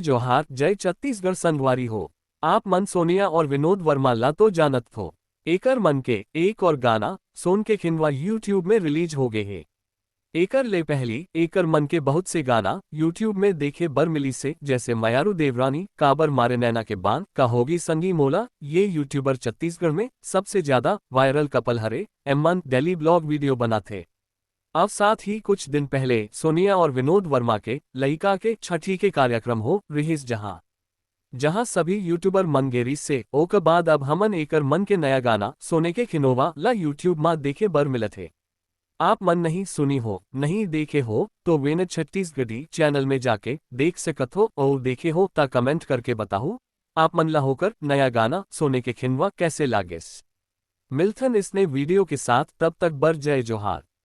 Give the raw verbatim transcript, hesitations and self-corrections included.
जोहार, जय छत्तीसगढ़ संगवारी हो। आप मन सोनिया और विनोद वर्मा ला तो जानत हो। एकर मन के एक और गाना सोन के खिंडवा YouTube में रिलीज हो गए हे। एकर ले पहली एकर मन के बहुत से गाना YouTube में देखे बर मिलिस हे, जैसे मयारू देवरानी, काबर मारे नैना के बान, कहोगी संगी मोला, ये यूट्यूबर छत्तीसगढ़ में सबसे ज्यादा वायरल कपल हरे, एमन डेली ब्लॉग वीडियो बनाथे। अब साथ ही कुछ दिन पहले सोनिया और विनोद वर्मा के लइका के छठी के कार्यक्रम हो रिहिस, जहां जहां सभी यूट्यूबर मन गे रिहिस हे। ओकर बाद अब हमन एकर मन के नया गाना सोने के खिंडवा ला YouTube मा देखे बर मिलत हे। आप मन नहीं सुनी हो, नहीं देखे हो, तो वेन छत्तीसगढ़ी चैनल में जाके देख सकत हो, और देखे हो ता कमेंट करके बताहू आप मन ला होकर नया गाना सोने के खिंडवा कैसे लागेस। मिलथन इसने वीडियो के साथ, तब तक बर जय जोहार।